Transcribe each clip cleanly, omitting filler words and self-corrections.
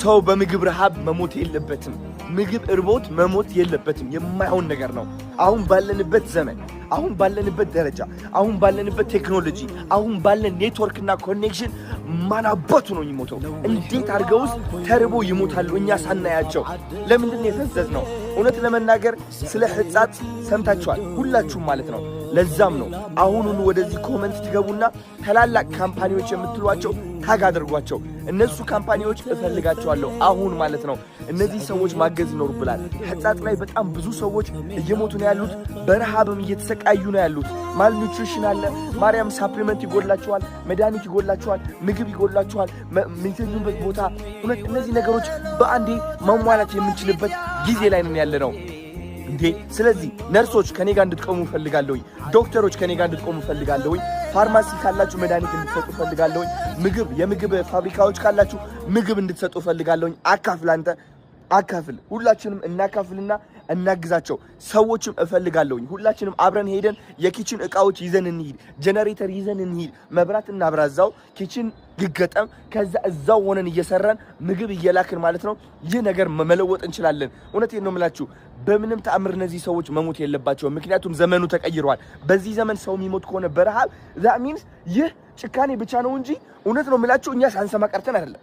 ሰው በምግብ ረሃብ መሞት የለበትም። ምግብ እርቦት መሞት የለበትም። የማይሆን ነገር ነው። አሁን ባለንበት ዘመን፣ አሁን ባለንበት ደረጃ፣ አሁን ባለንበት ቴክኖሎጂ፣ አሁን ባለን ኔትወርክ እና connection ማን አባቱ ነው የሚሞተው? እንዴት አድርገውስ ተርቦ ይሞታሉ እኛ ሳናያቸው? ለምንድን ነው የፈዘዝነው? እውነት ለመናገር ስለ ሕጻጽ ሰምታችኋል ሁላችሁም ማለት ነው። ለዛም ነው አሁኑኑ ወደዚህ comment ትገቡና ታላላቅ company ዎች የምትሏቸው tag አድርጓቸው። እነሱ company ዎች እፈልጋቸዋለሁ አሁን ማለት ነው። እነዚህ ሰዎች ማገዝ ይኖርብናል። ሕጻጽ ላይ በጣም ብዙ ሰዎች እየሞቱ ነው ያሉት፣ በረሃብም እየተሰቃዩ ነው ያሉት። Malnutrition አለ። ማርያም supplement ይጎድላቸዋል፣ መድኃኒት ይጎድላቸዋል፣ ምግብ ይጎድላቸዋል፣ የሚተኙበት ቦታ። እውነት እነዚህ ነገሮች በአንዴ ማሟላት የምንችልበት ጊዜ ላይ ነን ያለነው እንዴ። ስለዚህ ነርሶች ከኔ ጋር እንድትቆሙ እፈልጋለሁኝ። ዶክተሮች ከኔ ጋር እንድትቆሙ እፈልጋለሁኝ። ፋርማሲ ካላችሁ መድኃኒት እንድትሰጡ እፈልጋለሁኝ። ምግብ የምግብ ፋብሪካዎች ካላችሁ ምግብ እንድትሰጡ እፈልጋለሁኝ። አካፍል፣ አንተ አካፍል፣ ሁላችንም እናካፍልና እናግዛቸው። ሰዎችም እፈልጋለሁኝ። ሁላችንም አብረን ሄደን የ kitchen እቃዎች ይዘን እንሂድ፣ ጀነሬተር ይዘን እንሂድ፣ መብራት እናብራዛው፣ kitchen ይገጠም። ከዛ እዛው ሆነን እየሰራን ምግብ እየላክን ማለት ነው። ይህ ነገር መለወጥ እንችላለን። እውነቴን ነው የምላችሁ። በምንም ተአምር እነዚህ ሰዎች መሞት የለባቸውም። ምክንያቱም ዘመኑ ተቀይሯል። በዚህ ዘመን ሰው የሚሞት ከሆነ በረሃብ፣ that means ይህ ጭካኔ ብቻ ነው እንጂ እውነት ነው የምላችሁ እኛ ሳንሰማ ቀርተን አይደለም፣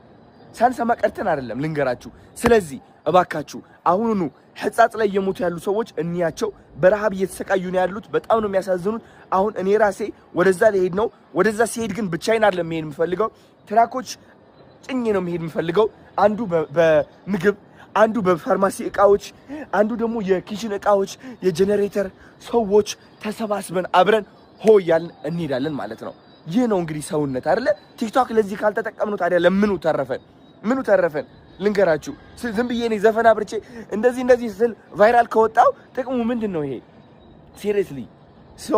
ሳንሰማ ቀርተን አይደለም፣ ልንገራችሁ። ስለዚህ እባካችሁ አሁኑኑ ሕጻጽ ላይ እየሞቱ ያሉ ሰዎች እንያቸው። በረሃብ እየተሰቃዩ ነው ያሉት። በጣም ነው የሚያሳዝኑት። አሁን እኔ ራሴ ወደዛ ልሄድ ነው። ወደዛ ስሄድ ግን ብቻዬን አይደለም መሄድ የምፈልገው። Truck ኦች ጭኜ ነው መሄድ የምፈልገው። አንዱ በምግብ፣ አንዱ በፋርማሲ እቃዎች፣ አንዱ ደግሞ የ kitchen እቃዎች፣ የጀኔሬተር፣ ሰዎች ተሰባስበን አብረን ሆ እያልን እንሄዳለን ማለት ነው። ይህ ነው እንግዲህ ሰውነት አይደለ? ቲክቶክ ለዚህ ካልተጠቀምነው ታዲያ ለምኑ ተረፈን? ምኑ ተረፈን? ልንገራችሁ፣ ዝም ብዬ እኔ ዘፈን አብርቼ እንደዚህ እንደዚህ ስል viral ከወጣው ጥቅሙ ምንድን ነው ይሄ? Seriously, so